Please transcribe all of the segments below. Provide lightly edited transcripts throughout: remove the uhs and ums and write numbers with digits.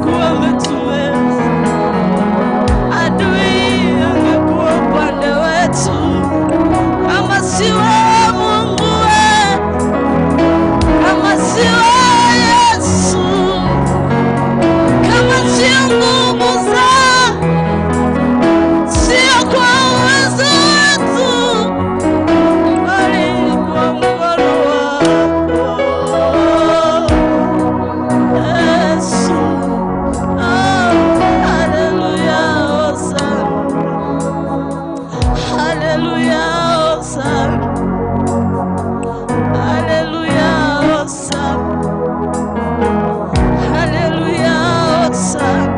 Angekuwa ametuweza, adui angekuwa upande wetu, kama si wewe Mungu we, kama si wewe Yesu, kama sio nguvu zako, sio kwa uwezo wetu, bali kwa mkono wako Yesu. Oh, haleluya, hosana. Haleluya, hosana. Haleluya, hosana. Haleluya, hosana.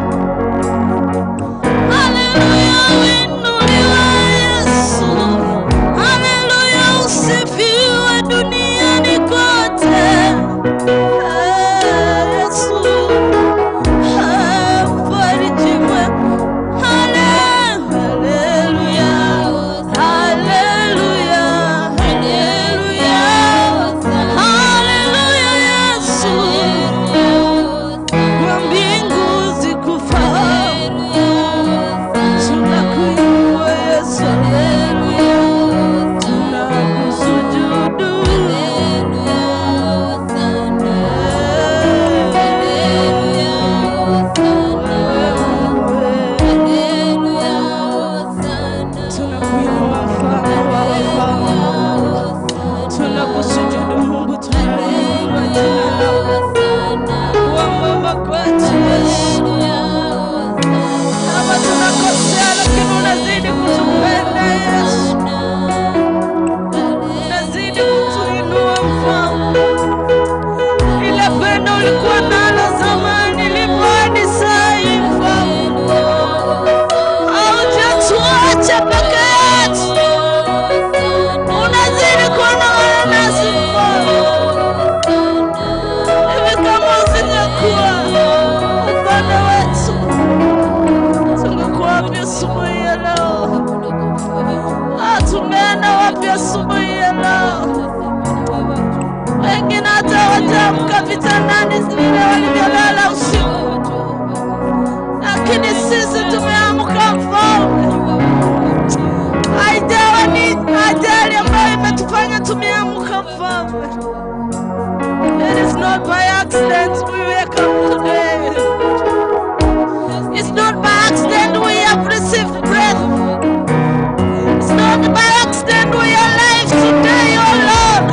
Haleluya, uinuliwe Yesu. Haleluya, usifiwe duniani kote. Eh, Yesu, eh, mfarijiwe. Haleluya, haleluya, haleluya, haleluya, Yesu. Kwa mbingu zikufahamu. Tunakuinua Yesu, haleluya. Tunakusujudu. Tunakuinua mfalme wa wafalme. Tunakusujudu Mungu, tunaliinua jina lako. Kuwa mwema kwetu Yesu. Kama tunakosea lakini unazidi kutupenda Yesu, unazidi kutuinua mfalme. Ile pendo ulikuwa nalo zamani lipo hadi saa hii mfalme, haujatuacha peke yetu, unazidi kuandamana nasi mfalme. Hivi kama usingekuwa upande wetu tungekuwa wapi asubuhi ya leo? Ah, tungeenda wapi asubuhi ya leo? Wengine hata hawajaamka vitandani vile walivyolala usiku, lakini sisi tumeamka mfalme. Haijawa ni ajali ambayo imetufanya tumeamka mfalme. It is not by accident we wake up today. It's not by accident we have received breath. It's not by accident we are alive today, oh Lord.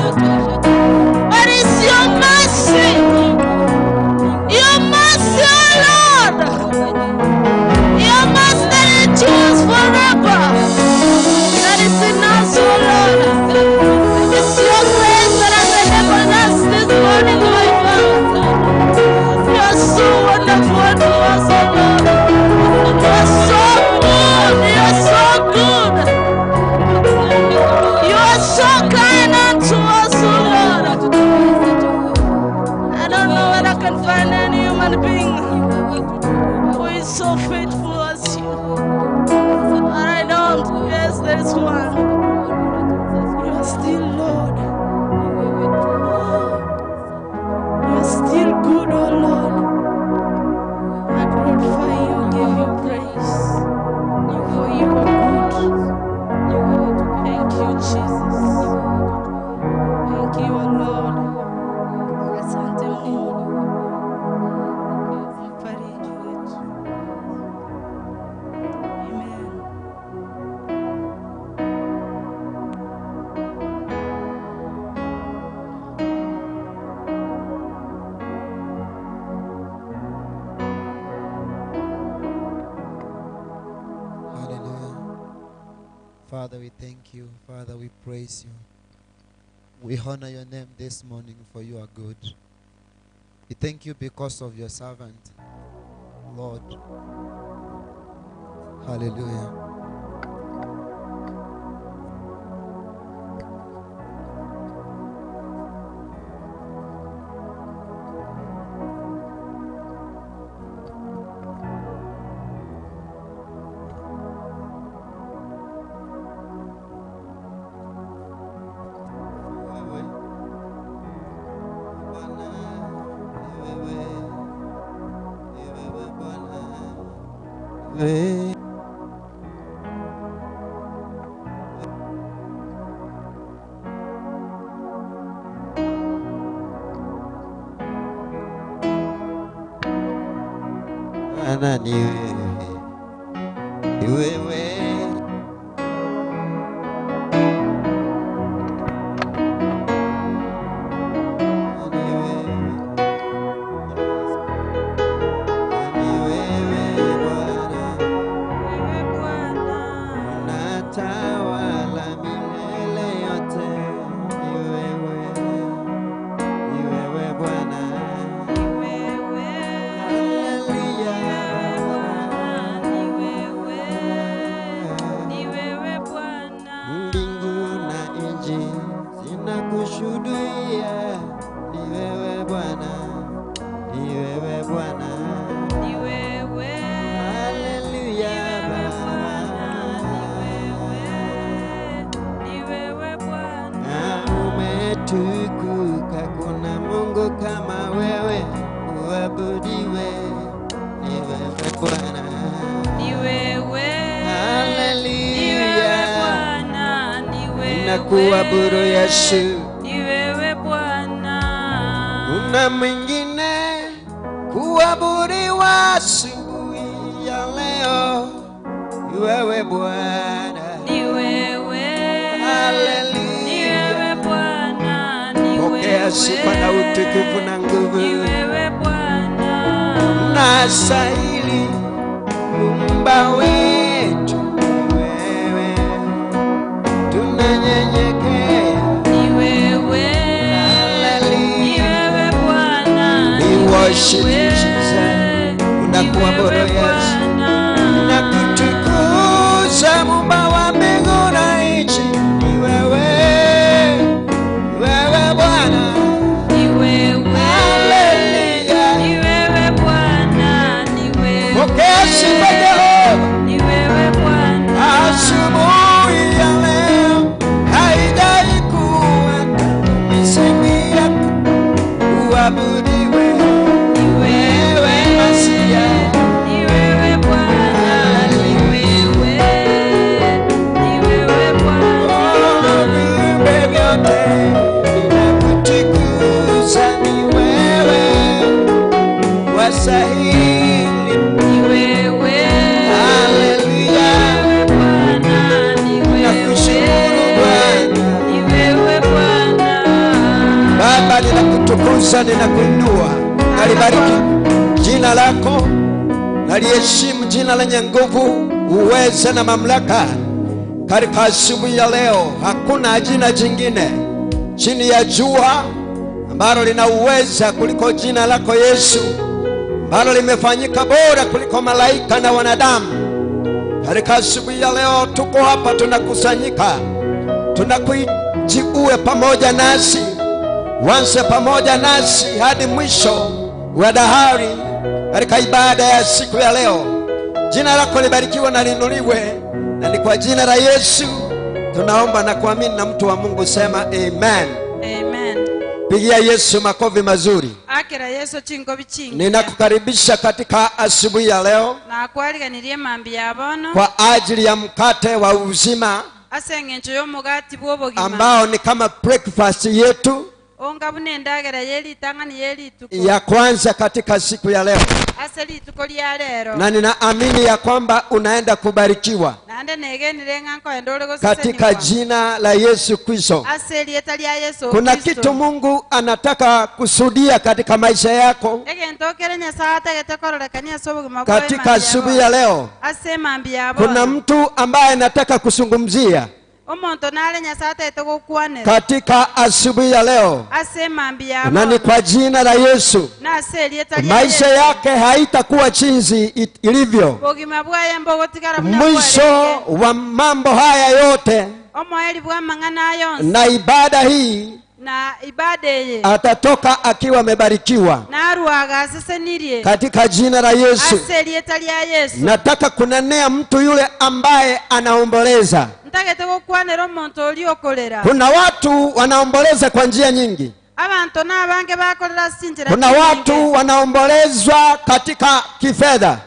But it's your mercy. Your mercy, oh Lord. Your mercy that endures forever. That is in us, oh Lord. It's your grace that has enabled us this morning, my Father. You are so wonderful to us, oh Lord. You are so good. You are so good. You are so kind unto us, oh Lord. I don't know where I can find any human being who is so faithful as you. But I don't. Yes, there is one. You are still Lord. You are still good, oh Lord. I glorify you, give you praise. For you are good. Thank you, Jesus. Thank you, oh Lord. Asante Mungu, mfariji wetu. Amen. Hallelujah. Father, we thank you. Father, we praise you. We honor your name this morning for you are good. We thank you because of your servant, Lord. Hallelujah. Wewe, Bwana, ni wewe, ni wewe. Wewe. Bwana ni wewe, ni wewe. Ni wewe. Ni wewe Bwana, Wewe Bwana. unatawala milele yote. Ni wewe, ni wewe Bwana. Ni wewe. Haleluya. Bwana, ni wewe. Ni wewe Bwana. Mbingu na nchi zinakushuhudia, ni wewe Bwana, ni wewe Bwana. Ni wewe. Haleluya Ni wewe Bwana, Baba. ni wewe. Ni wewe Bwana. Na umetukuka, kuna Mungu kama wewe, uabudiwe, ni wewe Bwana. Ni wewe. Ni Haleluya. wewe Bwana, ni wewe. Ninakuabudu Yesu. Ni wewe Bwana. Kuna mwingine kuabudiwa asubuhi ya leo, ni wewe Bwana. Ni wewe. Ni Haleluya. wewe Bwana, ni Pokea wewe. sifa na utukufu na nguvu. Ni wewe Bwana. na sahili Muumba wetu ni wewe, tunanyenyekea. Ni wewe. Ni Haleluya. wewe Bwana. We ni worship you, wewe. Jesus. Ni Tunakuabudu wewe Yesu. Bwana. Nakutukuza Muumba wa mbingu na nchi, ni wewe, ni wewe Bwana. Ni wewe. Haleluya. Ni wewe Bwana, ni wewe. Pokea sifa Jehova. Ni wewe Bwana. Asubuhi ya leo haijai kuwa tangu misingi ya kuabudiwe Ni wewe. wewe Masia. Ni wewe Bwana, ni wewe. Ni wewe Bwana. Oh, viumbe vyote vinakutukuza, ni wewe wastahili. Ni wewe. Haleluya. Ni wewe Bwana, ni wewe. Nakushukuru Bwana. Ni wewe Bwana. Baba, ninakutukuza, ninakuinua, nalibariki jina lako, naliheshimu jina lenye nguvu, uweza na mamlaka. Katika asubuhi ya leo, hakuna jina jingine chini ya jua ambalo lina uweza kuliko jina lako Yesu, ambalo limefanyika bora kuliko malaika na wanadamu. Katika asubuhi ya leo tuko hapa, tunakusanyika, tunakuji uwe pamoja nasi, uanze pamoja nasi hadi mwisho wa dahari katika ibada ya siku ya leo. Jina lako libarikiwe na liinuliwe, na ni kwa jina la Yesu tunaomba na kuamini, na mtu wa Mungu sema amen. Amen. Pigia Yesu makofi mazuri. Akira Yesu chingobi chingi. Ninakukaribisha katika asubuhi ya leo Nakwariganirie mambi ya bono kwa ajili ya mkate wa uzima ase eng'encho y'omugati bw'obogima ambao ni kama breakfast yetu onga buna endagera y'eritang'ani y'erituko ya kwanza katika siku ya leo, ase rituko ria rero na ninaamini ya kwamba unaenda kubarikiwa naende negenire ng'a nkoenda ore katika gosesenigwa jina la Yesu Kristo. ase erieta ria Yesu Kuna Kristo. kitu Mungu anataka kusudia katika maisha yako egento kere Nyasaye atagete kororekania ase obogima bwawe katika mambi ya asubuhi bono. ya leo. ase mambi ya Kuna bono mtu ambaye anataka kuzungumzia omonto nare Nyasaye atagete gokwanera katika asubuhi ya leo, ase mambi ya na ni bono kwa jina la Yesu. na ase erieta ria Maisha Yesu. yake haitakuwa jinsi ilivyo. Bogima bwaye mbogotigara buna Mwisho bwarenge. wa mambo haya yote Omoeri bwa mang'ana yonsi na ibada hii, na ibada eye atatoka akiwa amebarikiwa narwaga asesenirie katika jina la Yesu. ase erieta ria Yesu. Nataka kunenea mtu yule ambaye anaomboleza. Ntagete gokwanera omonto oria okorera. Kuna watu wanaomboleza kwa njia nyingi. Abanto nabange bakorera ase chinchera Kuna chinyinge. watu wanaombolezwa katika kifedha.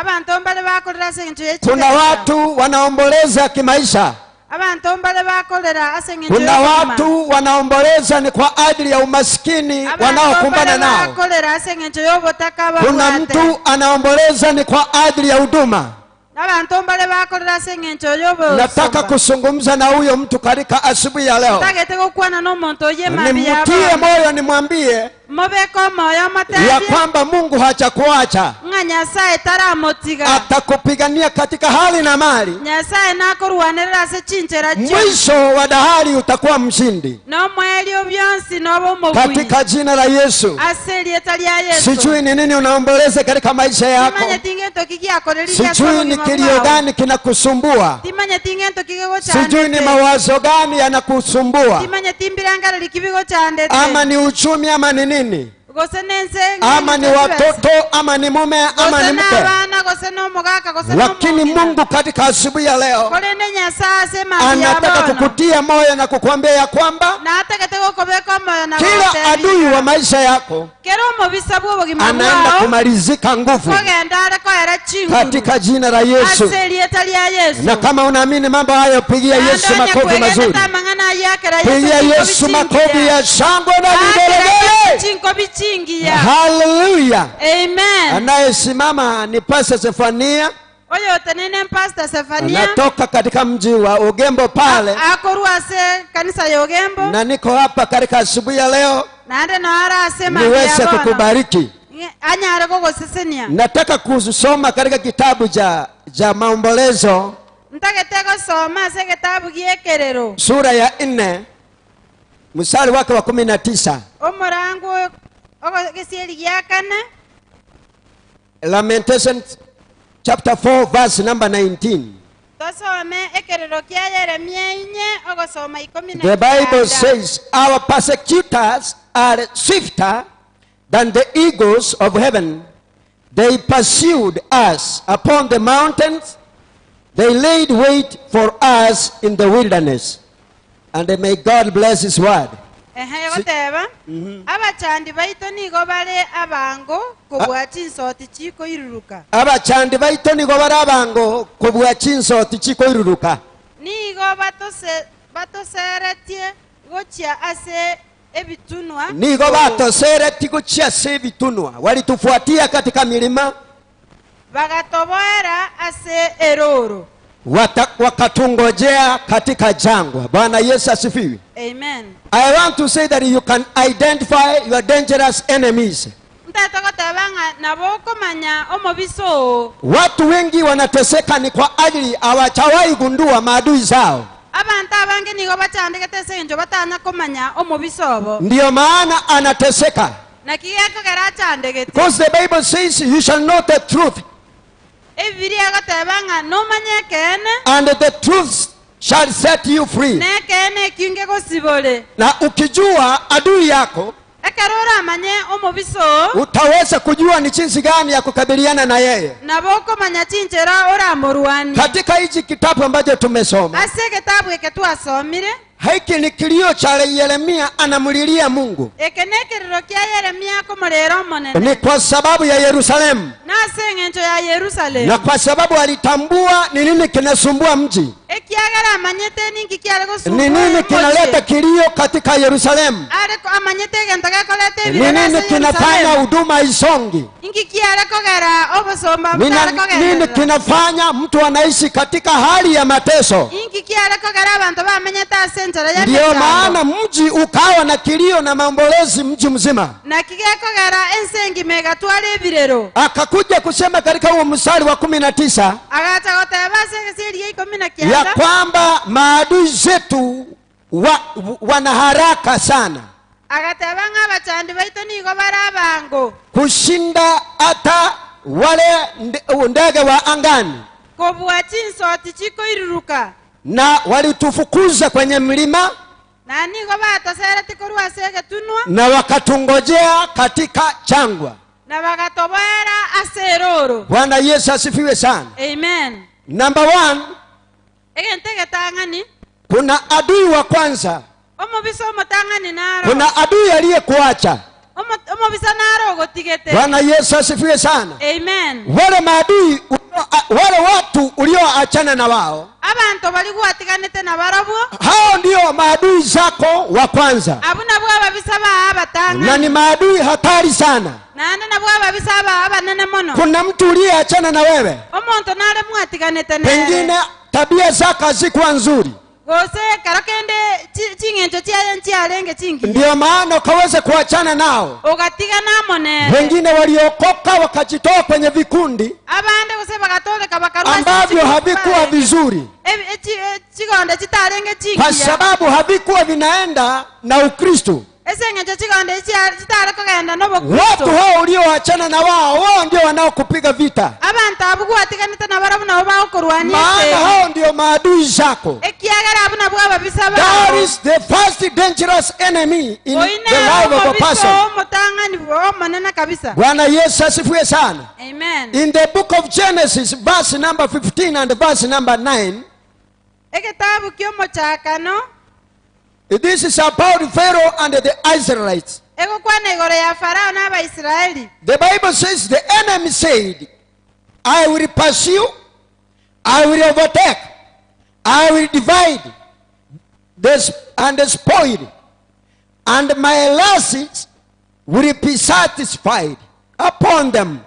Abanto mbare bakorera ase eng'encho ye Kuna chibesa. watu wanaomboleza kimaisha. Abanto mbare bakorera ase eng'encho Kuna y'obogima. watu wanaomboleza ni kwa ajili ya umaskini Abanto wanaokumbana mbare nao. bakorera ase eng'encho y'obotaka Kuna babwate. mtu anaomboleza ni kwa ajili ya huduma. Abanto mbare bakorera ase eng'encho Nataka y'obosomba. kuzungumza na huyo mtu katika asubuhi ya leo, Ntagete gokwana n'omonto oye mabi nimtie yabo. moyo, nimwambie Mobeke omoyo ya motebie kwamba Mungu hajakuacha, ng'a Nyasaye taramotiga. atakupigania katika hali na mali. Nyasaye nakorwanerera ase chinchera chionsi. Mwisho wa dahari utakuwa mshindi Nomweri obyonsi noba omobui. katika jina la Yesu. Ase erieta ria Yesu. Sijui ni nini unaomboleza katika maisha yako, Timanyeti ng'ento ki giakoreririe ase sijui ni obogima kilio bwao. gani kinakusumbua, Timanyeti ng'ento ki sijui ni gegochandete. mawazo gani yanakusumbua, Timanyeti mbirengereri ki bigochandete. ama ni uchumi ama ni nini, Gose nense ama ni watoto ama ni mume ama gose ni mke. n'abaana gose n'omogaka gose Lakini n'omongina. Mungu katika asubuhi ya leo Korende Nyasaye ase mambia anataka bono kukutia moyo na kukuambia ya kwamba natagete gokobeka omoyo na kila gogotebia. adui wa maisha yako Kera omobisa bwa obogima anaenda bwao kumalizika nguvu kogenda are koera chinguru katika jina la Yesu. ase erieta ria Yesu. Na kama unaamini mambo hayo, pigia Yesu Naende onye makofi kwegena mazuri, tamang'ana ayio akera Yesu pigia chinkobi Yesu makofi chingiya. ya shangwe na Akera Yesu vigelegele. chinkobi chingiya. Haleluya! Amen. Anayesimama ni Pastor Sefania, Oyo otenene Pastor Sefania anatoka katika mji wa Ugembo pale, akorwa ase kanisa ya Ogembo na niko hapa katika asubuhi ya leo naende noara ase mambia niweze bono kukubariki. Anyare gogosesenia. Nataka kusoma katika kitabu cha Maombolezo Ntagete gosoma ase egetabu gia ekerero sura ya 4 mstari wake wa 19. omorango gesieri gia kane. Lamentation chapter 4 verse number 19. Tosome ekerero kia Yeremia inye ogosoma ikumi na The Bible kianda. says, Our persecutors are swifter than the eagles of heaven. They pursued us upon the mountains. They laid wait for us in the wilderness. And may God bless his word. Ehe goteba abachandi baito nigo bare abango kobua chinsoti chikoiruruka. Abachandi baito nigo bare abango kobua chinsoti chikoiruruka. Nigo batoseretie gochia ase ebitunwa. Nigo batoseretie gochia ase ebitunwa. Walitufuatia katika milima. Bagatoboera ase eroro. Wakatungojea katika jangwa. Bwana Yesu asifiwe. Amen. I want to say that you can identify your dangerous enemies. Ntataka goteba ng'a nabo okomanya omobiso oo. Watu wengi wanateseka ni kwa ajili hawajawahi gundua maadui zao. Abantu abange nigo bachandegete ase eng'encho batanya komanya omobiso obo. Ndiyo maana anateseka. Naki gekogera achandegete. Because the Bible says you shall know the truth. Ebibilia egoteba ng'a nomanye ekeene. And the truth shall set you free. Na ekeene ekio ngegosibore. Na ukijua adui yako, Ekero oramanye omobiso oo, utaweza kujua ni jinsi gani ya kukabiliana na yeye. nabo okomanya chinchera oramorwanie. Katika hichi kitabu ambacho tumesoma, Ase egetabu eke twasomire, hiki ni kilio cha Yeremia, anamlilia Mungu. Eke nekerero kia Yeremia akomorera omonene. Ni kwa sababu ya Yerusalemu. Nase eng'encho ya Yerusalemu. Na kwa sababu alitambua ni nini kinasumbua mji. Ekiagera amanyete ninki kiare gosumbua Ni nini omochie. kinaleta kilio katika Yerusalemu? Are amanyete egento gekoreta Ni ebirero nini ase kinafanya Yerusalemu. huduma isongi? Inki kiare kogera obosomba Ni butare nini kogenderera. kinafanya mtu anaishi katika hali ya mateso? Inki kiare kogera abantu bamenyete ase enchera ya Ndiyo mechando. maana mji ukawa na kilio na maombolezi mji mzima. Na kigekogera ense engima egatwara ebirero. Akakuja kusema katika huo mstari wa 19 Agacha goteba ase egesieri ya ikumi na ya kianda kwamba maadui zetu wana haraka sana agateba ng'a abachandi baito nigo bare abango kushinda hata wale ndege wa angani, kobua chinsoti chikoiruruka na walitufukuza kwenye mlima na nigo batosereti korwa ase egetunwa na wakatungojea katika jangwa. na bagatoboera ase eroro. Bwana Yesu asifiwe sana. Amen. Number 1, Egento egetang'ani, kuna adui wa kwanza. Omobisa omotang'ani naro. Kuna adui aliyekuacha. Omobisa naro ogotigete. Bwana Yesu asifiwe sana. Amen. Wale maadui maadui wale watu ulioachana na wao, Abanto baria gwatiganete nabarabwo. Hao ndio maadui zako wa kwanza. Abwo nabwo ababisa bao abatang'ani. Na ni maadui hatari sana. Naende nabwo ababisa bao abanene mono. Kuna mtu uliyeachana na wewe, Omonto nare mwatiganete nere. pengine tabia zake hazikuwa nzuri, Gose ekero kende ching'encho chiaye nchiarenge chingiya. Ndiyo maana ukaweza kuachana nao. Ogatigana amo nere. Wengine waliokoka wakajitoa kwenye vikundi Abande gose bagatoreka bakarua ase ambavyo chikundi havikuwa barenge. vizuri, Chigonde chitarenge kwa chingiya. sababu havikuwa vinaenda na Ukristo. Ase eng'encho chigonde chitare kogenda n'Obokristo. Watu hao ulioachana na wao, wao ndio wanaokupiga vita. Abanto abwo gwatiganete nabarabwo nabo bagokorwania Maana esegi. hao ndio maadui zako. Ekiagera abwo nabwo ababisa That bao. is the first dangerous enemy in Oine the life of a omobisa person. omotang'ani omonene kabisa. Bwana Yesu asifiwe sana. Amen. In the book of Genesis, verse number 15 and verse number 9. Egetabu ki'omochakano. This is about Pharaoh and the Israelites. Egokwana igoro ya Farao na Abaisraeli. The Bible says the enemy said, I will pursue, I will overtake, I will divide this and spoil, and my lusts will be satisfied upon them.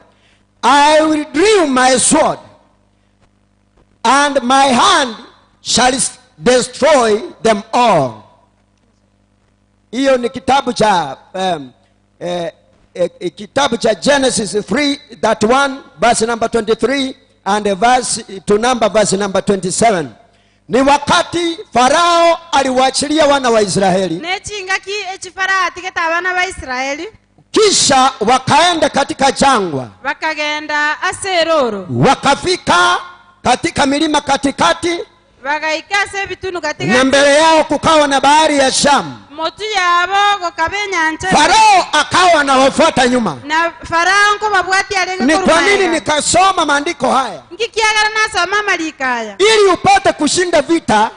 I will draw my sword, and my hand shall destroy them all. Hiyo ni kitabu cha kitabu cha Genesis 3:31 verse number 23 and verse to number verse number 27. Ni wakati Farao aliwaachilia wana wa Israeli. Nechingaki echi Farao atigete abana ba Israeli. Kisha wakaenda katika jangwa. Bakagenda ase eroro. Wakafika katika milima katikati. Bagaika ase ebitunu katikati. Na mbele yao kukawa na bahari ya Shamu. Motu yabo gokaba enyancha. Farao akawa anawafuata nyuma. Na Farao nkobabwati arenge Ni kwa korwa nini magega. nikasoma maandiko haya? Nkikiagera nasoma amariko aya. Ili upate kushinda vita.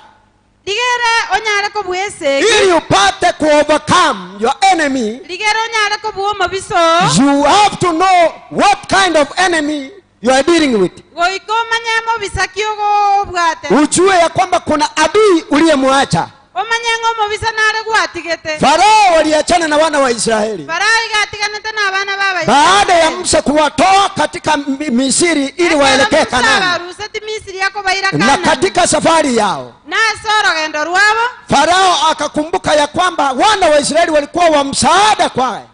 Ligere onyare kobua esegi. Ili upate ku overcome your enemy. Ligere onyare kobua omobiso. You have to know what kind of enemy you are dealing with. Goika omanye mobisa ki ogobwate. Ujue ya kwamba kuna adui uliyemwacha. Omanye ng'a omobisa nare gwatigete. Farao waliachana na wana wa Israeli. Farao iga atiganete na abana ba Abaisraeli. Baada ya Musa kuwatoa katika Misri ili Ekero waelekee Musa Kanaani. abaruseti Misri akobaira Na Kanaani. katika safari yao Na ase orogendo rwabo, Farao akakumbuka ya kwamba wana wa Israeli walikuwa wa msaada kwake.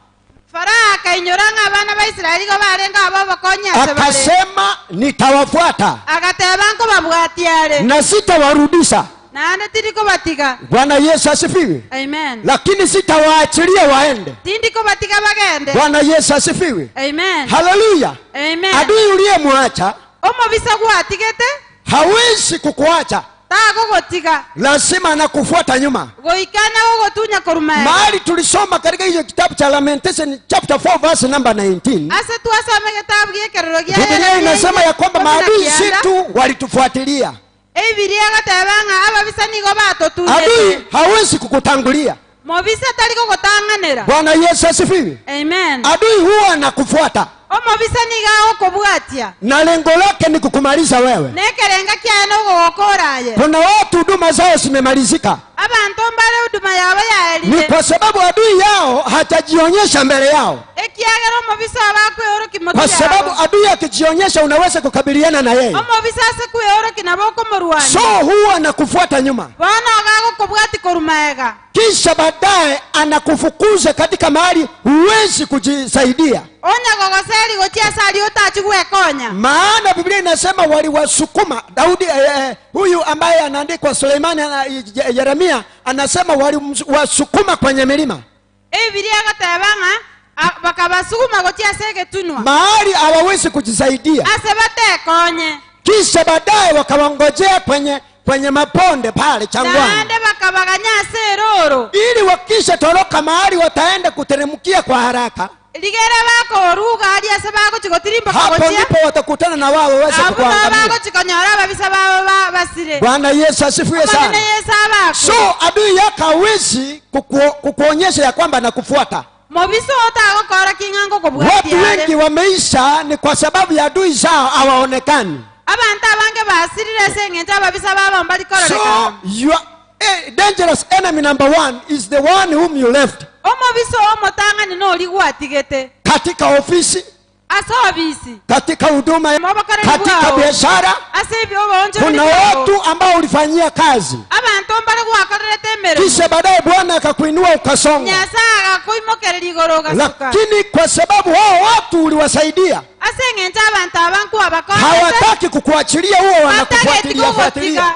Farao akainyora ng'a abana ba Israeli igo barenge abo obokonyi ase bare. Akasema nitawafuata. Agateba nkobabwatia are. Na sitawarudisha. Naende tindi kobatiga. Bwana Yesu asifiwe. Amen. Lakini sitawaachilia waende. Tindi kobatiga bagende. Bwana Yesu asifiwe. Amen. Haleluya. Amen. Adui uliyemwacha Omobisa gwatigete hawezi kukuacha. Tagogotiga. Lazima anakufuata nyuma. Goikana gogotunya koruma. Mahali tulisoma katika hiyo kitabu cha Lamentation chapter 4 verse number 19. Ase twasome kitabu giekerero gia Biblia Yeremia inasema ya kwamba kumi na maadui kianda. situ walitufuatilia. Ebiria gateba ng'a ababisa nigo batotunyete. Adui hawezi kukutangulia. Mobisa tari gogotang'anera. Bwana Yesu asifiwe. Amen. Adui huwa anakufuata. Omobisa niga agokobwatia. Na lengo lake ni kukumaliza wewe. Nekerenga kiaye nogogokoraye. Kuna watu huduma zao zimemalizika. Abantu mbare huduma yabo yaerire. Ni kwa sababu adui yao hajajionyesha mbele yao. Ekiagera omobisa abakweoroki motu Kwa yabo. sababu adui akijionyesha unaweza kukabiliana na yeye. Omobisa ase kweoroki nabo okomorwania. So huwa anakufuata nyuma. Bono agagokobwati korumaega. Kisha baadaye anakufukuza katika mahali huwezi kujisaidia. Onya gogoseri gochia sari otachigwekonya. Maana Biblia inasema waliwasukuma Daudi huyu ambaye anaandikwa Suleimani na Yeremia anasema waliwasukuma kwenye milima. Biblia gateba ng'a, bakabasukuma gochia segetunwa. Mahali hawawezi kujisaidia. Ase batekonye. Kisha baadaye wakawangojea kwenye maponde pale jangwani. Naende bakabaganya ase eroro. Ili wakisha toroka mahali wataenda kuteremkia kwa haraka. Ligera bakoruga ali ase bagochigotirimba Hapo kogochia. ndipo watakutana na wao waweze Abo kukuangamia. bagochikonyora babisa bao basire. Bwana Yesu asifiwe Bwana sana. Yesu abakwe. So adui yako hawezi kukuonyesha ya kwamba anakufuata. Mobiso otagokora king'ango Watu kobwatia wengi are. wameisha ni kwa sababu ya adui zao hawaonekani. Abanto abange basirire ase eng'encho ababisa babo mbari So kororekana. your dangerous enemy number one is the one whom you left Omobiso omotang'ani nori gwatigete katika ofisi, ase obisi katika huduma, Mobokoreri katika bwao. biashara. Ase oboonchoreri Kuna bwao. watu ambao ulifanyia kazi, Abanto mbare gwakorerete emeremo. kisha baadaye Bwana akakuinua ukasonga, Nyasaye agakoimokereria igoro ogasuka. lakini kwa sababu hao watu uliwasaidia, Ase eng'encho abanto aba nkwabakorete hawataki kukuachilia, huo batageti wanakufuatilia fuatilia, kogotiga.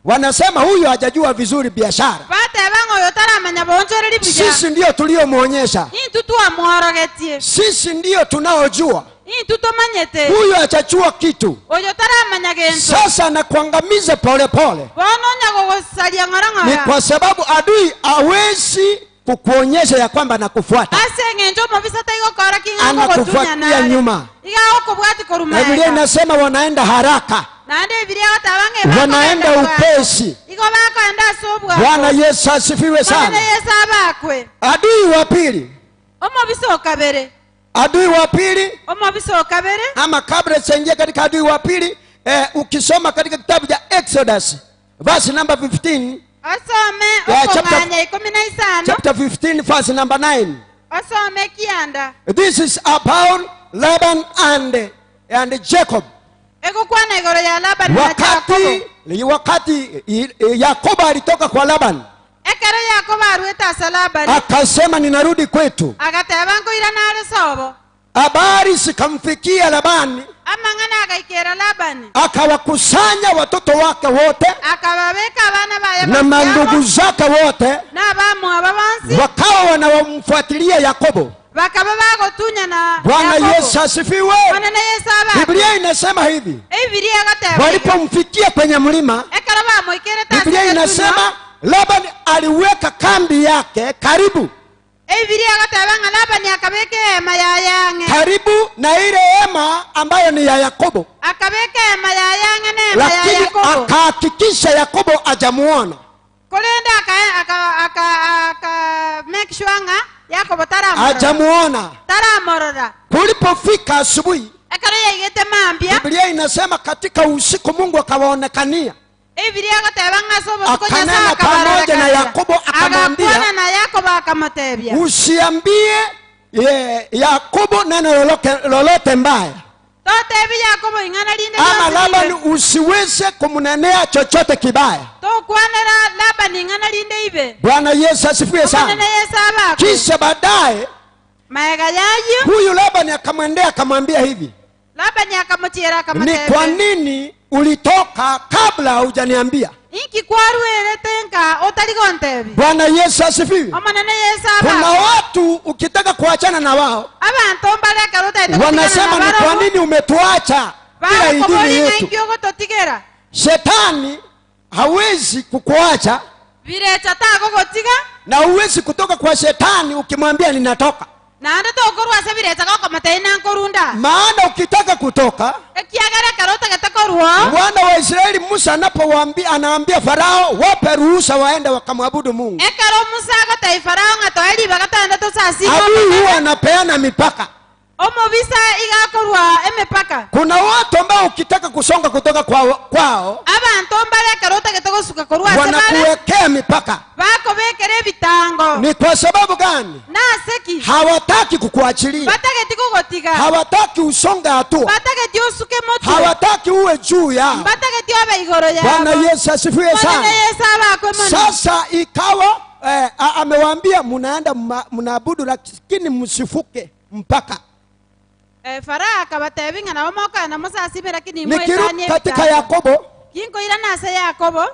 wanasema huyu hajajua vizuri biashara, Bateba ng'a oyo taramanya boonchoreri buya. sisi ndio tuliyomwonyesha, Intwe twamworogetie. sisi ndio tunaojua, Intwe tomanyete. huyu hajajua kitu. Oyo taramanya gento. Sasa nakuangamiza polepole, Bono onya gogosaria ng'ora ni ng'ora. kwa sababu adui hawezi kukuonyesha ya kwamba anakufuata, Ase eng'encho omobisa taigokora king'ango anakufuatia gotunyana. nyuma. Iga okobwati koruma. Na Biblia inasema wanaenda haraka, Naende Biblia egoteba ng'a wanaenda ebakogenda bwango. upesi. Igo bakoenda ase obwango. Bwana Yesu asifiwe Bwana sana. Yesu abakwe. Adui wa pili, Omobisa okabere. adui wa pili Omobisa okabere. ama kabla sijaingia katika adui wa pili ukisoma katika kitabu cha Exodus verse number 15, Osome Yeah, okong'anya ikumi na isano. chapter 15 verse number 9. Osome kianda. This is about Laban and Jacob. Egokwana igoro ya Labani na Wakati Jakobo. wakati Yakobo alitoka kwa Laban Ekero Yakobo arwete ase Labani. akasema ninarudi kwetu. Agateba nkoira nare sobo. Habari zikamfikia Labani, Amang'ana agaikera Labani. akawakusanya watoto wake wote Akababeka abana baye na mandugu zake wote, na abamwabo bonsi wakawa wanawamfuatilia Yakobo. bakaba bagotunya na Bwana Yakobo. Yesu asifiwe. Bwana Yesu abakwe. Biblia inasema hivi, Biblia egoteba walipomfikia kwenye mlima, ekero bamoikerete ase Biblia egetunwa, inasema Laban aliweka kambi yake karibu Biblia egoteba ng'a Labani akabeka ehema yaye ang'e. karibu na ile hema ambayo ni ya Yakobo, Akabeka ehema yaye ang'e na ehema ya lakini Yakobo. akahakikisha Yakobo hajamuona. Korende aka aka aka aka make sure ng'a Yakobo taramorora. Hajamuona. Taramorora. Kulipofika asubuhi, Ekero yaigete mambia, Biblia inasema katika usiku Mungu akawaonekania, Biblia egoteba ng'a ase obotuko Akanena Nyasaye pamoja na akabarorekania. Yakobo akamwambia, Agakwana na Yakobo akamotebia, usiambie Yakobo neno lolote mbaya, totebi Yakobo ing'ana rinde ama rionsi Labani ribe. usiweze kumnenea chochote kibaya. Tokwanera Labani ing'ana rinde ibe. Bwana Yesu asifiwe sana. Omonene Yesu abakwe. Kisha baadaye Maega yayo huyu Labani akamwendea akamwambia hivi, Labani akamochiera ni akamotebia, kwa nini ulitoka kabla hujaniambia? inki kwarwerete nka otari gontebi. Bwana Yesu asifiwe. Omonene Yesu Kuna abakwe. watu ukitaka kuachana na wao Abanto mbarekera otaete gotigana wanasema na ni kwa barabwo. nini umetuacha bila idhini Bakobori ng'a yetu. inki ogototigera. Shetani hawezi kukuacha Birecha tagogotiga na huwezi kutoka kwa shetani ukimwambia ninatoka, naende tokorwa ase birecha gokomotebia nankorunda. maana ukitaka kutoka, Ekiagera ekero otagete korwa, wana wa Israeli Musa anapowaambia, anaambia Farao wape ruhusa waende wakamwabudu Mungu. ekero Musa agotebia Farao ng'a toe ribaga toende tosasime Adui Omonene. huwa anapeana mipaka. Omobisa igakorwa emepaka. Kuna watu ambao ukitaka kusonga kutoka kwao Abanto mbare ekero otagete gosuka korwa ase bare, wanakuwekea mipaka. bakobekera ebitango. Ni kwa sababu gani? Naseki Hawataki kukuachilia, batageti kogotiga, hawataki usonge hatua, batageti osuke motwe, hawataki uwe juu yao. batageti obe igoro Bwana yabo. Yesu asifiwe Bwana sana. Yesu abakwe mono. Sasa ikawa amewaambia mnaenda mnaabudu, lakini msifuke mpaka. Farao akabatebia ng'a nabo mokogenda mosasime, lakini Nikirudi moetanie katika ebitango. Yakobo, Kinkoira nase Yakobo,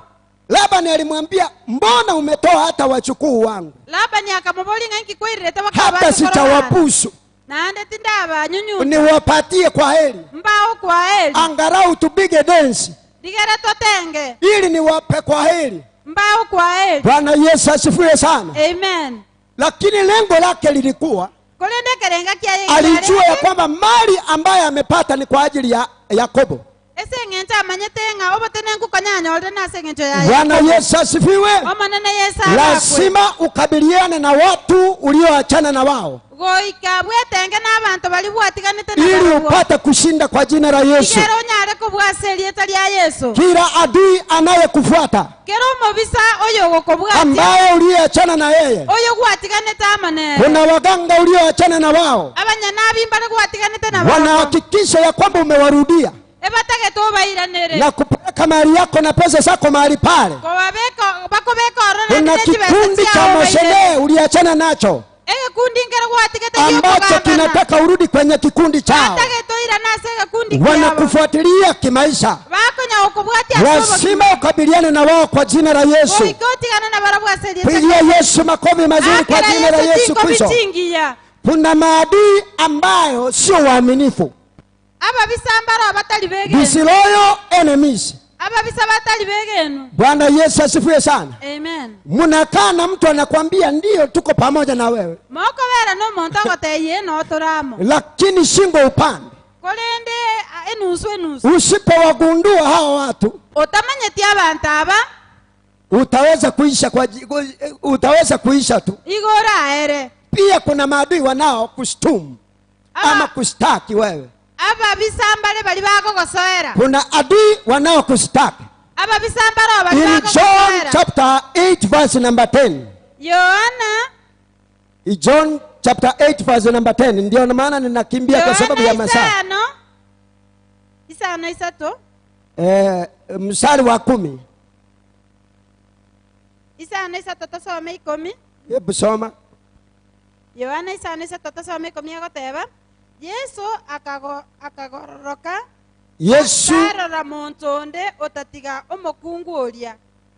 Labani alimwambia mbona umetoa hata wachukuu wangu, Labani akamoboria ng'a inki kwairerete hata bakaba sitawabusu, naende tindabanyunyuta, niwapatie kwa heri, mbao kwa heri, angalau tupige densi rigere totenge, ili niwape kwa heri. mbao kwa heri. Bwana Yesu asifiwe sana. Amen. Lakini lengo lake lilikuwa, Korende ekerenga kiaye alijua ya kwamba mali ambayo amepata ni kwa ajili ya Yakobo. Ese eng'encho eng'encho amanyete ng'a obotenenku konya anyorire nase eng'encho ya Bwana Yakobo. Yesu asifiwe. Omonene Yeso abakwe. Lazima ukabiliane na watu ulioachana na wao Goika bwetenge n'abanto baria bwatiganete ili nabarabwo, upate kushinda kwa jina la Yesu. igere onyare kobua ase erieta ria Yeso. Kila adui anayekufuata Kera omobisa oyogokobwatia, ambaye uliyeachana na yeye, oyo gwatiganete amo nere, kuna waganga ulioachana na wao, abanyanabi mbare gwatiganete nabarabwo, wanahakikisha ya kwamba umewarudia ebatagete obairanere, na kupeleka mali yako na pesa zako mahali pale. kobabeka bakobeka ororo Kuna naende ne chibesa kikundi cha chiao obairere. moshenee uliachana nacho Egekundi nkere gwatigete ambacho giokogambana, kinataka urudi kwenye kikundi chao, batagete oirane ase egekundi kiabo, wanakufuatilia kimaisha. bakonya gokobwatia ase obogima. Lazima ukabiliane na wao kwa jina la Yesu. Goika otigane nabarabwo ase erieta Pigia Yesu makofi mazuri kwa Akera jina la Yesu Yesu tinkobi Kristo. chingiya. Kuna maadui ambayo sio waaminifu, Ababisa mbaro abatari begenu. disloyal enemies. Ababisa batari begenu. Bwana Yesu asifiwe sana. Amen. Mnakaa na mtu anakwambia ndiyo, tuko pamoja na wewe, Mokobera nomonto ogotebia enotoramo. lakini shingo upande. Korende a, enusu enusu. Usipowagundua hawa watu Otamanyeti abanto aba utaweza kuisha kwa, utaweza kuisha tu. igoro aere. Pia kuna maadui wanao kushtumu ama kushtaki wewe. Ababisa mbare bari bakogosoera. Kuna adui wanaokushtaki. Ababisa mbaro bari In John bakogosoera. chapter 8 verse number 10. Yohana John chapter 8 verse number 10. Ndio maana ninakimbia kwa sababu ya Yohana masaa. isano isano isato Mstari wa 10. isano isato tosome ikomi. Hebu soma. Yohana isano isato tosome ikomi agoteba Yesu akagororoka Yesu tarora monto onde otatiga omokungu oria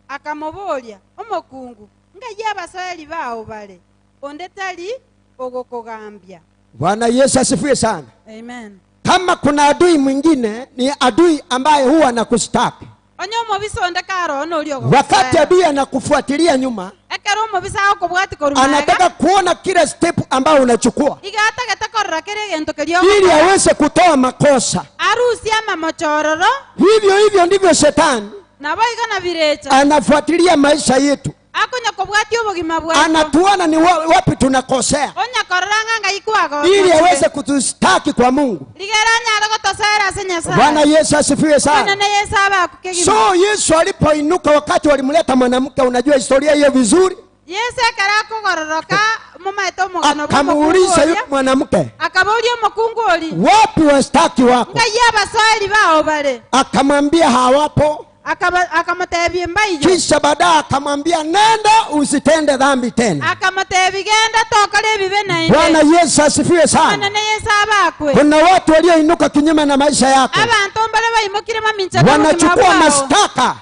akamoboria omokungu ngai abasoeri bao bare onde tari ogokogambia. Bwana Yesu asifiwe sana. Amen. Kama kuna adui mwingine ni adui ambaye huwa anakushtaki. Onye omobisa onde karona oria Wakati ogogosoera. adui anakufuatilia nyuma, Ekero omobisa agokobwati korwa anataka magega, kuona kila step ambayo unachukua iga atagete korora kere egento keria ili ogokora. aweze kutoa makosa. Arusie amamochororo. Hivyo hivyo ndivyo shetani Nabo iga na birecha. anafuatilia maisha yetu, Akonya kobwatia obogima bwaito. anatuona ni wapi tunakosea Onya korora ng'a ngai kwagocha ili aweze kutushtaki kwa Mungu. Rigera anyare gotosoera ase Nyasaye. Bwana Yesu asifiwe sana. Omonene Yesu abakukegima. So Yesu alipoinuka wakati walimleta mwanamke, unajua historia hiyo vizuri, Yesu ekero akogororoka momaete omogano bwa akamuuliza omokungu yule oria, mwanamke, akaboria omokungu ori, wapi washtaki wako? ngai abasoeri bao bare? Akamwambia hawapo. Akamotebia mbaiyo. Kisha baadaye akamwambia nenda usitende dhambi tena. Akamotebia genda tokore ebibe naende. Bwana Yesu asifiwe sana. Omonene Yesu abakwe. Kuna watu walioinuka kinyume na maisha yako, Abanto mbare baimokire mamincha b'obogima wanachukua bwao. mashtaka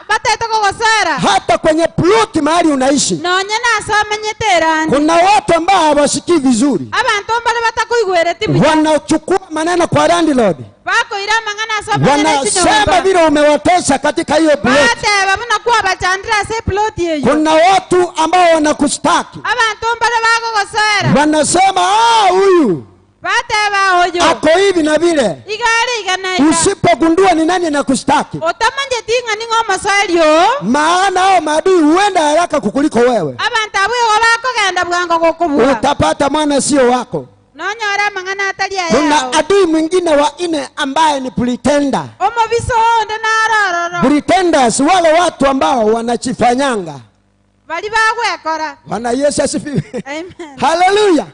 Batete kogosera. hata kwenye ploti mahali unaishi. Nonye nasomanyete erandi. Kuna watu ambao hawasikii vizuri, Abanto mbare batakoigwereti buya. wanachukua maneno kwa landlord, Bakoira amang'ana asomanyete wanasema chinyomba. vile umewatesa katika hiyo ploti. Bateba buna kwabachandira ase eploti eyo. Kuna watu ambao wanakushtaki, Abanto mbare bakogosera. wanasema huyu Bateba oyo. ako hivi na vile. Igare igana iga. Usipogundua ni nani anakushtaki, Otamanyeti ng'a ning'o omosoeri oo. maana hao maadui huenda haraka kukuliko wewe. Abanto abwo igo bakogenda bwango gokobua. Utapata mwana sio wako. Nonyore amang'ana atari Kuna ayao. adui mwingine wa nne ambaye ni pretender. Omobiso onde narororo. Pretenders, wale watu ambao wanachifanyanga. Bari bagwekora. Bwana Yesu asifiwe. Amen. Haleluya.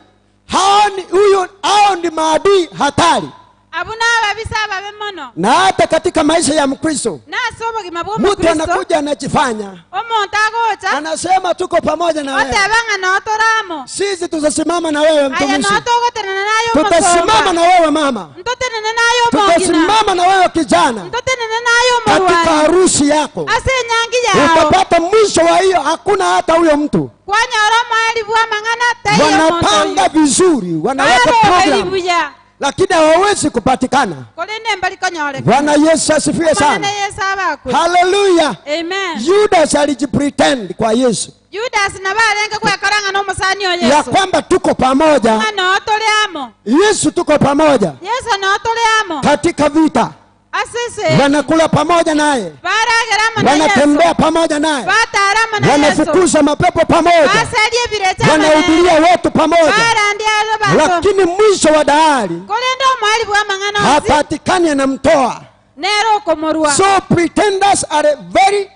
Hao ni huyo, hao ni maadui hatari. Abo n'ababisa ababe mono. Na hata katika maisha ya Mkristo, Nase obogima bwa mtu Omokristo, anakuja anajifanya, omonto agocha, anasema tuko pamoja na wewe, oteba ng'a notoramo. sisi tutasimama na wewe Aya mtumishi, notogotenena naye tutasimama omosomba. na wewe mama, Ntotenene naye omong'ina. tutasimama na wewe kijana, Ntotenene naye katika omorwani. harusi yako Ase enyangi yao. utapata mwisho wa hiyo, hakuna hata huyo mtu. Kwanyora omoeri bwa amang'ana taiyo omonto Wanapanga oyo. vizuri, wanaweka Baroberi program, buya. lakini hawawezi kupatikana. Korende mbari konyoreka. Bwana Yesu asifiwe Omonene sana. Yesu abakwe. Haleluya. Amen. Judas alijipretend kwa Yesu Judas nabo arenge gwekora ng'a nomosani o ya Yesu. kwamba tuko pamoja, Ng'a noo tore amo. Yesu tuko pamoja Yesu noo tore amo. katika vita, Ase ase esegi. Wanakula pamoja naye, Baragera amo na Yeso. wanatembea pamoja naye, Batara amo na Yeso. wanafukuza mapepo pamoja, Baseria ebirecha amo nere. wanahubiria watu pamoja, Barandia abanto. lakini mwisho wa dahari Korende omwali bw'amang'ana onsi hapatikani anamtoa. nere okomorwa. So pretenders are very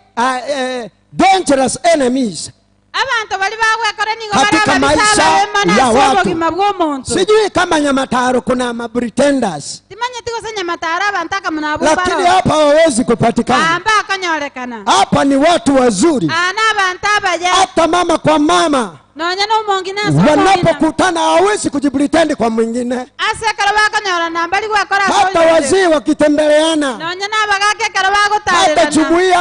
dangerous enemies. Abanto bari bagwekora nigo Katika barababisa maisha abarema ya nase watu. obogima bw'omonto. Sijui kama Nyamataro kuna mapretenders, Timanyeti gose Nyamataro abanto akamuna abwo lakini baro. hapa hawawezi kupatikana. Amba akonyorekana. Hapa ni watu wazuri, Aa n'abantu abaya. hata mama kwa mama Nonya n'omongina ase omongina. wanapokutana hawawezi kujipretend kwa mwingine. Ase ekero bakonyorana mbari gwekora ase Hata oyonde. wazee wakitembeleana, Nonya n'abagaka ekero hata bagotarerana. jumuiya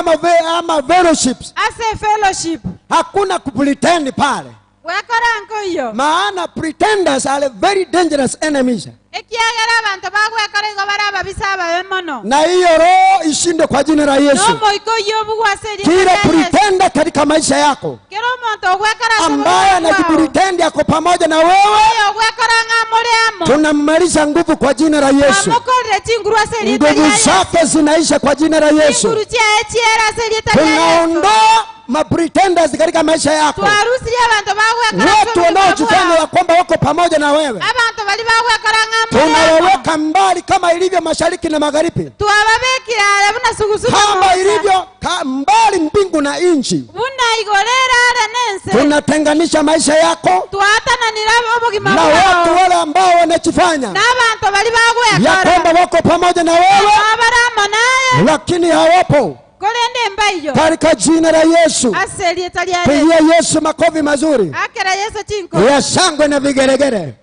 ama fellowships, Ase fellowship. hakuna kupretend pale, Gwekora nkoiyo. maana pretenders are very dangerous enemies. Ekiagera abanto bagwekora igo barababisa ababe mono. Na hiyo roho ishinde kwa jina la Yesu. N'omoika oyo obugwa ase erieta Kila ria Yesu. pretender katika maisha yako Kera omonto ogwekora ase ambaye obogima bwao. anajipretend ako pamoja na wewe, Oyo ogwekora ng'a more amo. tunammaliza nguvu kwa jina la Yesu. Twamokorire chinguru ase erieta ria Nguvu Yesu. zake zinaisha kwa jina la Yesu. Chinguru chiaye chiera ase erieta ria Yesu. Tunaondoa mapretenders katika maisha yako, Twarusirie abanto bagwekora ase watu obogima wanaojifanya bwao. ya kwamba wako pamoja na wewe, Abanto bari bagwekora ng'a more amo. tunawaweka mbali kama ilivyo mashariki na magharibi, Twababekire are buna sugusu na kama mosa. ilivyo mbali mbingu na nchi. Buna igorera are nense. Tunatenganisha maisha yako Twatananira obogima na watu bwao. wale ambao wanajifanya N'abanto bari ya bagwekora. kwamba wako pamoja na wewe, Abaramo naye. lakini hawapo. Korende embaiyo. Katika jina la Yesu, Ase erieta ria Yesu. pigia Yesu makofi mazuri Akera Yesu chinko. ya shangwe na vigelegele.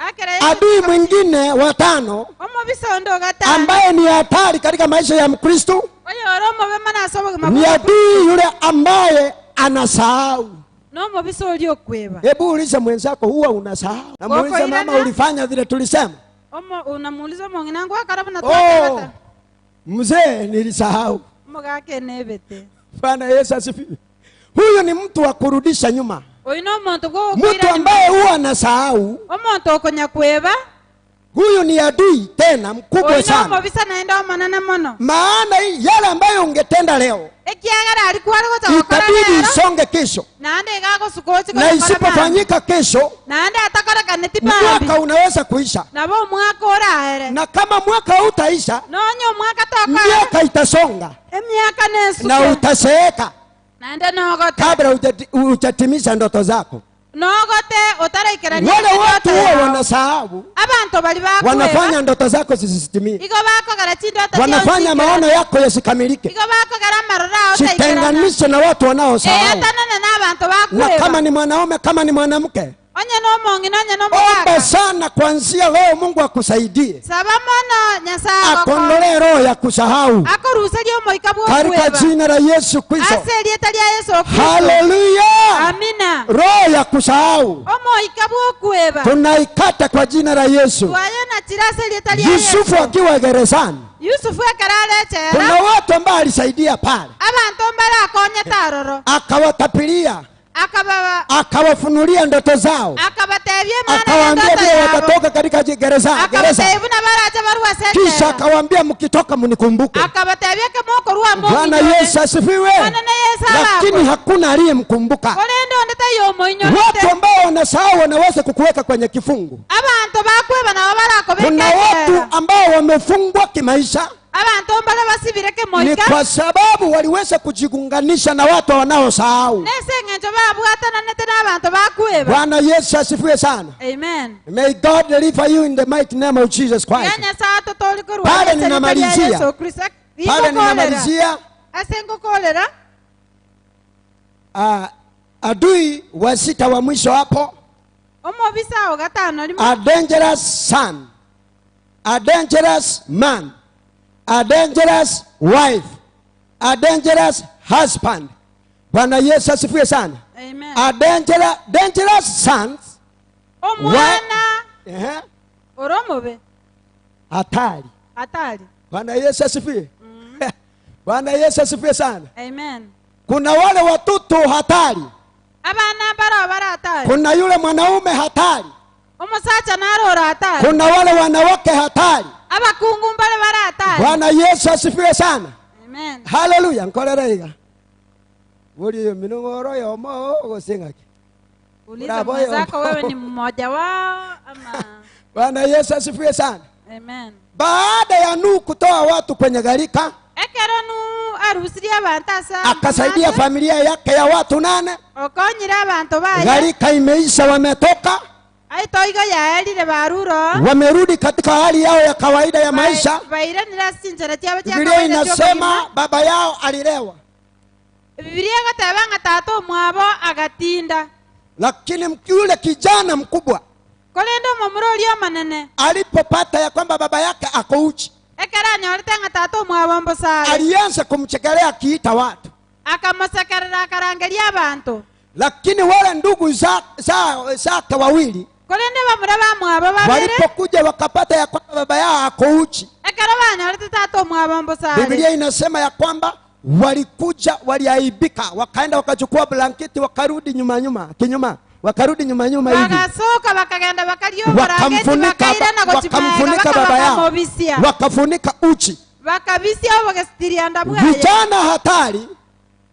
Akera Yesu. Adui mwingine wa tano Omobisondo gatano. ambaye ni hatari katika maisha ya Mkristo Oyo ore omobe mono ase obogima ni bwa adui yule ambaye anasahau. N'omobisa ori okweba. Hebu ulize mwenzako, huwa unasahau? Na muulize Wako mama, irana? ulifanya vile tulisema? Omo unamuuliza omong'ina ngwakora buna Oh, twatebata. mzee, nilisahau. Omogaka enebete. Bwana Yesu asifiwe. Huyu ni mtu wa kurudisha nyuma, Oyu n'omonto mtu gwogokwira ambaye huwa anasahau. omonto okonya kweba. Huyu ni adui tena mkubwa Oyu sana, n'omobisa naende omonene mono. maana yale ambayo ungetenda leo Ekiagera alikuwa gocha gokora itabidi rero. isonge kesho, Naende igagosuka ochi na gokora mambia. isipofanyika kesho Naende atakorekaneti mambia. mwaka unaweza kuisha, Nabo omwaka oraere. na kama mwaka hautaisha Nonya omwaka tokora. miaka itasonga Emiaka na nesuke. utaseeka Naende nogote. kabla hujatimiza ndoto zako. Nogote otaraikerania Wale watu endoto huwa yao. wanasahau, Abanto bari bakweba. wanafanya ndoto zako zisitimie, Igo bakogera chindoto wanafanya chiao maono yako yasikamilike. Igo bakogera amaroro ao taikerana. Jitenganishe na watu wanaosahau, Eyatanane n'abanto na kama bakweba. ni mwanaume, kama ni mwanamke, Onye n'omong'ina onye omba n'omogaka. sana kuanzia leo. Mungu akusaidie, Saba mono Nyasaye agokora. akondolee roho ya kusahau Akoruserie omoika katika bw'okweba. jina la Yesu Kristo. Ase erieta ria Yesu Kristo. Haleluya! Amina. Roho ya kusahau Omoika bw'okweba. tunaikata kwa jina la Yesu. Twayonachira ase erieta ria Yusufu Yesu. akiwa gerezani, Yusufu ekero arechera. kuna watu ambao alisaidia pale, Abanto mbarakonyete aroro. akawatapilia, Akababa akawafunulia ndoto zao, akabatebia emana akawaambia y'endoto vile yabo. watatoka katika gereza gereza. Akabatebia buna barache barwa ase Kisha echela. akawaambia mkitoka mnikumbuke. Akabatebia kemokorwa Bwana Yesu asifiwe. Bwana na Yesu Lakini abakwe. hakuna aliyemkumbuka. Korende onde taiyo omoinyorete. Watu ambao wanasahau wanaweza kukuweka kwenye kifungu. Abanto bakweba nabo barakobeka Kuna watu echela. ambao wamefungwa kimaisha Abanto mbare basibire ni kemoika. kwa sababu waliweza kujiunganisha na watu wanaosahau. Nese eng'encho babwatananete n'abanto bakweba. Bwana Yesu asifiwe sana. Amen. May God deliver you in the mighty name of Jesus Tiga Christ. Nyasaye atotore korwa Pale ase erieta ria ninamalizia. Yesu Kristo. Pale Ingokorera. ninamalizia Ase ngokorera. adui wa sita wa mwisho hapo, Omobisa o gatano rimo. a dangerous son, a dangerous man, a dangerous wife, a dangerous husband. Bwana Yesu asifiwe sana. Amen. A dangerous sons. Omwana Ehe. ore omobe. Hatari. Hatari. Bwana Yesu asifiwe. Bwana Yesu asifiwe sana. Amen. Kuna wale watoto hatari. Abana mbaro bara hatari. Kuna yule mwanaume hatari. Omusacha narora hatari. Kuna wale wanawake hatari. Abakungu mbare baratari. Bwana Yesu asifiwe sana. Amen. Haleluya, nkorere iga. Bori oyomino ng'a ore oyomo oo gose ng'aki. Uliza Bravo, mwenzako yo. wewe ni mmoja wao ama Bwana Yesu asifiwe sana. Amen. Baada ya Nuhu kutoa watu kwenye gharika, Ekero Nuhu arusirie abanto ase akasaidia amache, familia yake ya watu nane. okonyire abanto baye, Gharika imeisha, wametoka, aitoigo yaerire barure oo, wamerudi katika hali yao ya kawaida ya maisha. bairanire ase chinchera chiabo chia Biblia kawaida inasema chi'obogima. baba yao alilewa, Bibilia egoteba ng'a tata omwabo agatinda. lakini yule kijana mkubwa Korende omomura oria omonene alipopata ya kwamba baba yake ako uchi, ekero anyorete ng'a tata omwabo mbosare, alianza kumchekelea akiita watu, akamosekerera akarangeria abanto. lakini wale ndugu zake wawili Korende bamura bamwabo babere walipokuja wakapata ya kwamba baba yao ako uchi, ekero banyorete tata omwabo mbosare, Biblia inasema ya kwamba walikuja waliaibika, wakaenda wakachukua blanketi wakarudi nyuma nyuma kinyuma, wakarudi nyuma nyuma hivi bagasoka bakagenda bakaria oborangeti wakamfunika bakairana gochimega wakamfunika baka baba yao, bakamobisia wakafunika uchi. bakabisia obogestirianda bwaye. Vijana hatari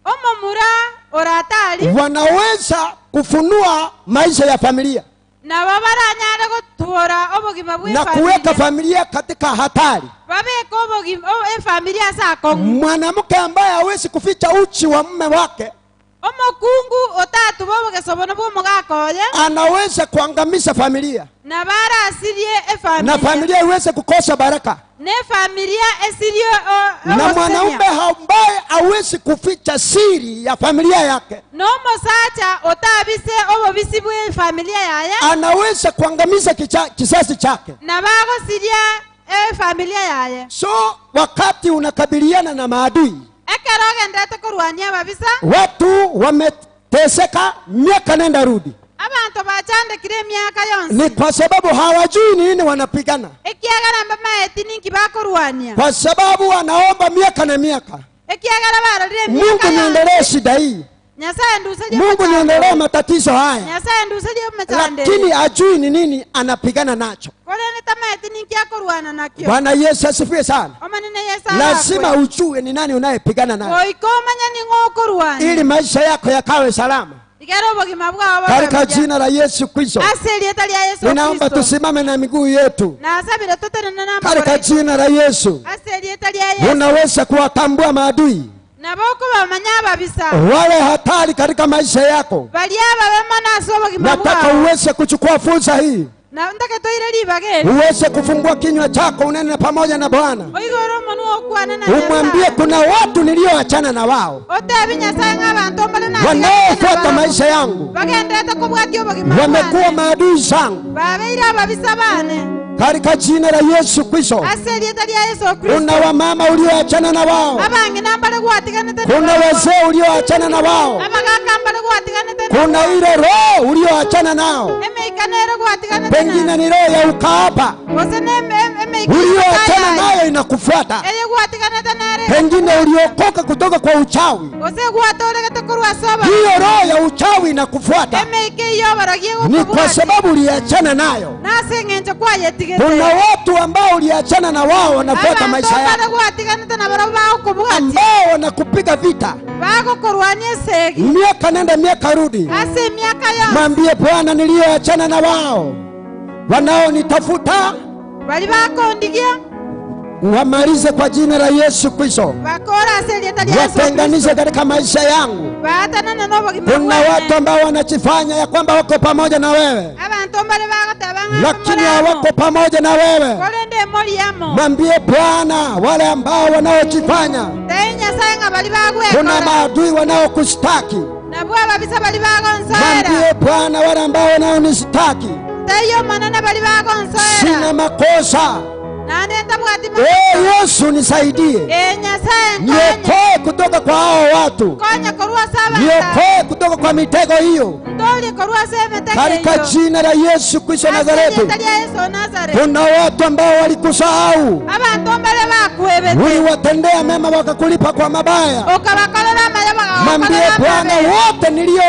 Omomura oratari wanaweza kufunua maisha ya familia nabo baranyare gotwora obogima bwa na kuweka efamilia familia katika hatari. babeke obogima efamilia ase akong'u. Mwanamke ambaye hawezi kuficha uchi wa mume wake Omokungu otatuba obogeso bono bwa omogaka oye anaweza kuangamiza familia nabo arasirie na efamilia familia iweze kukosa baraka. na efamilia esirie Na mwanaume ambaye hawezi kuficha siri ya familia yake na omosacha otabise obobisi bwa efamilia yaye anaweza kuangamiza kizazi chake. nabo agosiria efamilia yaye. So wakati unakabiliana na maadui, Ekero ogenderete korwania ababisa, watu wameteseka miaka nenda rudi, abanto bachandekire emiaka yonsi ni kwa sababu hawajui ni nini wanapigana, ekiagera mbamaeti ninki bakorwania, kwa sababu wanaomba miaka na miaka, ekiagera barorire Mungu emiaka yonsi. niondolee shida hii, Nyasaye nduserie Mungu omochandere. niondolee matatizo haya, Nyasaye nduserie omochandere. lakini hajui ni nini anapigana nacho. Korende tamaeti ninki akorwana nakio. Bwana Yesu asifiwe sana. Omanene Yesu Lazima arakwe. ujue ni nani unayepigana naye Goika omanye ning'o okorwana ili maisha yako yakawe salama igera obogima bwao bobe katika buya. jina la Yesu Kristo. Ase erieta ria Yesu Ninaomba Kristo. tusimame na miguu yetu Nasabire totenene na katika amagoro. jina la Yesu. Ase erieta ria Yesu. Unaweza kuwatambua maadui Nabo okobamanya ababisa wale hatari katika maisha yako. baria ababemo nase obogima Nataka bwao. uweze kuchukua fursa hii, Na ntake toire ribaga eri uweze kufungua kinywa chako, unene pamoja na Bwana, oigore omonwa okwane na umwambie Nyasaye. kuna watu nilioachana na wao Otebi Nyasaye ng'a abanto mbare natiganete na wanaofuata barabwo. maisha yangu, bagenderete kobwatia obogima wamekuwa bwane. maadui zangu Babeire ababisa bane katika jina la Yesu Kristo. ase erieta ria Yesu Kristo. Kuna wamama ulioachana na wao, Abang'ina mbare gwatiganete na kuna barabwo. wazee ulioachana na wao, Abagaka mbare gwatiganete na kuna ile roho ulioachana nao, emeika nere gwatiganete pengine na ni roho ya ukahaba gose ne emeika ulioachana nayo inakufuata, eye gwatiganete nere pengine uliokoka kutoka kwa uchawi, gose gwatoregete korwa ase oborogi hiyo roho ya uchawi inakufuata, emeika eywo oborogi ni kwa egokobwatia sababu uliachana nayo. nase eng'encho kwayetigete Kuna watu ambao uliachana na wao wanafuata abanto maisha mbare yako, gwatiganete na barabwo bagokobwatia ambao wanakupiga vita bagokorwania esegi miaka nenda miaka rudi. ase emiaka yonsi. Mwambie Bwana, niliyoachana na wao wanaonitafuta Bari bakondigia wamalize kwa jina la Yesu Kristo, bakora ase erieta ria Yesu watenganishe Kristo katika maisha yangu. baatanane n'obogima Kuna watu bwane ambao wanajifanya ya kwamba wako pamoja na wewe, abanto mbare bagoteba ng'a lakini moramo hawako pamoja na wewe. korende emori amo. Mwambie Bwana, wale ambao wanaojifanya, Tei Nyasaye ng'a bari kuna bagwekora maadui wanaokushtaki. nabwo ababisa bari bagonsoera. Mwambie Bwana, wale ambao wanaonistaki, Tei omonene bari bagonsoera sina makosa. naende ntabwati Ee Yesu, nisaidie, Ee Nyasaye nkonye niokoe kutoka kwa hao watu, nkonye korwa ase abanto niokoe kutoka kwa mitego hiyo, ntorie korwa ase emetego katika eyo jina la Yesu Kristo ase Nazareti. erieta ria Yesu Nazareti. Kuna watu ambao walikusahau, Abanto mbare bakwebete uliwatendea mema wakakulipa kwa mabaya. okabakorera amaya Mwambie bagagokorera Bwana, amabe wote nilio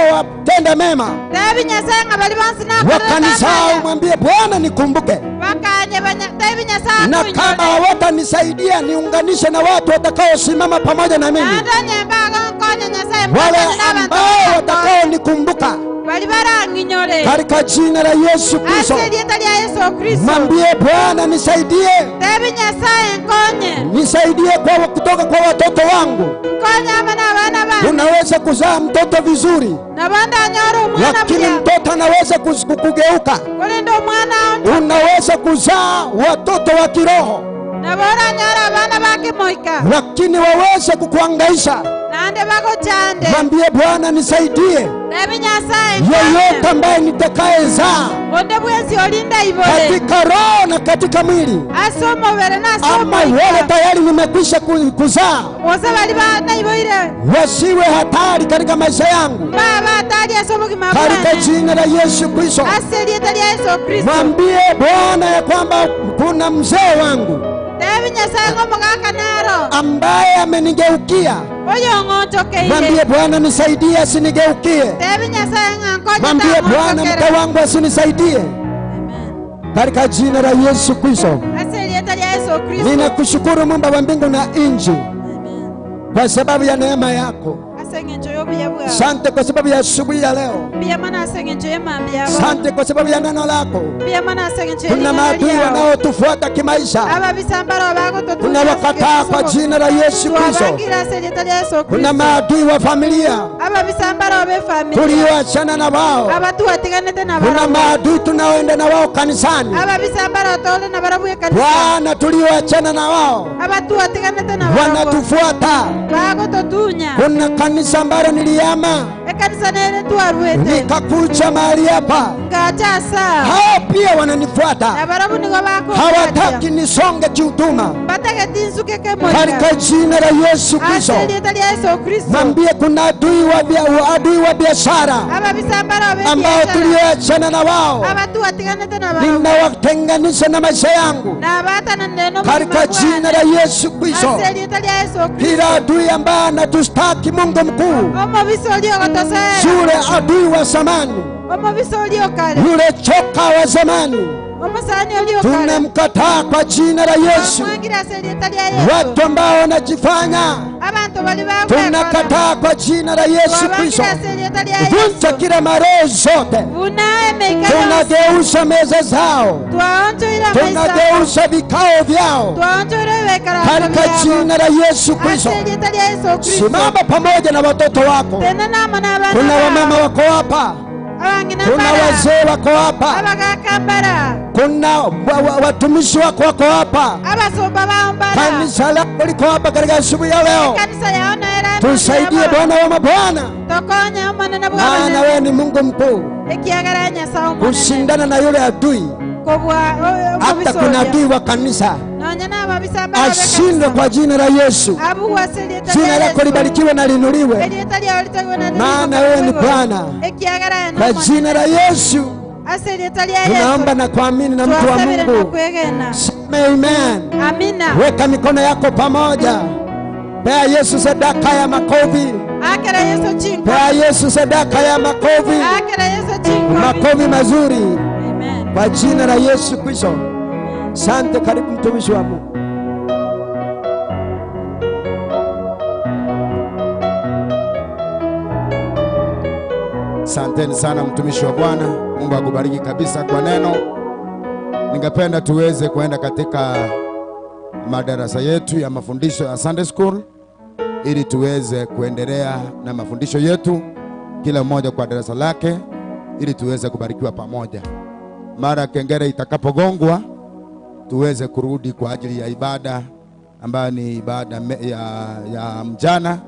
nimetenda mema, Tebi Nyasaye ng'a bari bonsi nakorerete wakanisahau, amaya. mwambie Bwana nikumbuke, Bakanye banya tebi Nyasaye na kama akuinyore. hawatanisaidia niunganishe na watu watakaosimama pamoja na mimi, Naende onye mbago nkonye Nyasaye wale mbwatane n'abanto ambao barankonye. watakaonikumbuka Bari barang'inyore. katika jina la Yesu Kristo. Ase erieta ria Yesu Kristo. Mwambie Bwana nisaidie, Tebi Nyasaye nkonye. nisaidie kwa kutoka kwa watoto wangu. Nkonye amo n'abana bane. Unaweza kuzaa mtoto vizuri, Nabo ndanyora omwana lakini buya. mtoto anaweza kugeuka. Korende omwana onde. Unaweza kuzaa watoto wa kiroho, Nabo oranyora abana bakimoika. lakini waweze kukuangaisha. Naende bagochande. Mwambie Bwana nisaidie, Tebi Nyasaye yeyote nkonye. ambaye nitakayezaa Onde bwensi olinda ibore. katika roho na katika mwili, Ase omobere na ase ama wale omoika. tayari nimekwisha kuzaa, Gose bari banaiboire. wasiwe hatari katika maisha yangu, Baba atari ase obogima katika bwane. jina la Yesu Kristo. Ase erieta ria Yesu Kristo. Mwambie Bwana ya kwamba kuna mzee wangu Tebi Nyasaye ng'omogaka naro. ambaye amenigeukia. Oyo ng'onchokeire. Mwambie Bwana nisaidie asinigeukie. Tebi Nyasaye ng'a nkonye Mwambie Bwana mke tang'onchokera. wangu asinisaidie, Amen. katika jina la Yesu Kristo. Ase erieta ria Yesu Kristo. Ninakushukuru Muumba wa mbingu na nchi Amen. kwa sababu ya neema yako. Ase eng'encho y'obuya bwawe. Sante kwa sababu ya asubuhi ya leo. Mbuya mono ase eng'encho y'emambia yabo. Sante kwa sababu ya neno lako. Mbuya mono ase eng'encho Kuna y'ering'ana maadui riao. wanaotufuata kimaisha, Ababisambaro bagototunya tunawakataa kwa jina la Yesu Kristo. Twabangira ase erieta ria Yesu Kuna Kristo. maadui wa familia Ababisambaro b'efamilia. tulioachana na wao. Abatuatiganete na Kuna barabwo. maadui tunaoenda na wao kanisani, Ababisambaro tore na barabwo ekanisa. Bwana, tulioachana na wao Abatuatiganete na barabwo. wanatufuata. Bagototunya. Kuna kanisa ambalo nilihama Ekanisa nere twarwete. nikakuja mahali hapa, Ngacha asa. hao pia wananifuata, Na barabwo nigo hawataki bakombwatia. nisonge kiutuma. Batageti nsuke kemoika. Katika jina la Yesu Kristo, Ase erieta ria Yesu Kristo. mwambie kuna adui wa adui wa biashara Ababisambaro ambao b'ebiashara. tulioachana na wao, Abatuatiganete na barabwo. ninawatenganisha na maisha yangu Nabatananire n'obuzima katika jina bwane. la Yesu Kristo. Ase erieta ria Yesu Kristo. Kila adui ambaye anatustaki Mungu mkuu, Omobisa oria ogotosera. yule adui wa zamani, Omobisa oria okare. yule choka wa zamani, Omusani oria okare. tunamkataa kwa jina la Yesu. Twamwangira ase erieta ria Yesu. Watu ambao wanajifanya, Abantu bari bagwekora. tunakataa kwa jina la Yesu Kristo. Twabangira ase erieta ria Vunja Yesu. kila maroho zote, Buna emeika yonsi. tunageuza meza zao, Twaonchoire amaisa. tunageuza vikao vyao Twaonchoire ebikaranso katika byabo. jina la Yesu Kristo. Ase erieta ria Yesu Kristo. Simama pamoja na watoto wako. Tena namo n'abaana Kuna wamama bawe. wako hapa, Abang'ina kuna mbara. wazee wako hapa, Abagaka mbara. kuna watumishi wako wako hapa, Abasumba bao mbara. kanisa lako liko hapa katika asubuhi ya leo. Ekanisa yao nera Tusaidie Bwana wa mabwana, Tokonye omonene maana bw'abanene. wewe ni Mungu mkuu Ekiagera Nyasaye omonene. kushindana na yule adui. Kobua Hata omobisa kuna oria. adui wa kanisa Nonya n'ababisa mbara ashindwe b'ekanisa. kwa jina la Yesu. Abuwa ase erieta Jina ria lako Yesu. libarikiwe na linuliwe, Erieta riao ritagwe na maana wewe ni Bwana. Ekiagera ye Kwa n'omonene. jina la Yesu Ase erieta ria tunaomba Yesu. na kuamini, na mtu wa Twasabire na Mungu kwegena. sema amen. Amina. Weka mikono yako pamoja, pea Yesu sadaka ya makofi, Akera Yesu chinko. pea Yesu sadaka ya makofi, Akera Yesu chinko. makofi mazuri Amen. kwa jina la Yesu Kristo. Sante, karibu mtumishi wa Mungu. Asanteni sana mtumishi wa Bwana, Mungu akubariki kabisa kwa neno. Ningependa tuweze kuenda katika madarasa yetu ya mafundisho ya Sunday School ili tuweze kuendelea na mafundisho yetu, kila mmoja kwa darasa lake, ili tuweze kubarikiwa pamoja. Mara kengele itakapogongwa, tuweze kurudi kwa ajili ya ibada ambayo ni ibada ya mchana.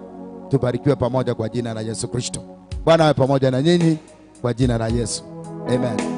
Tubarikiwe pamoja kwa jina la Yesu Kristo. Bwana awe pamoja na nyinyi kwa jina la Yesu. Amen.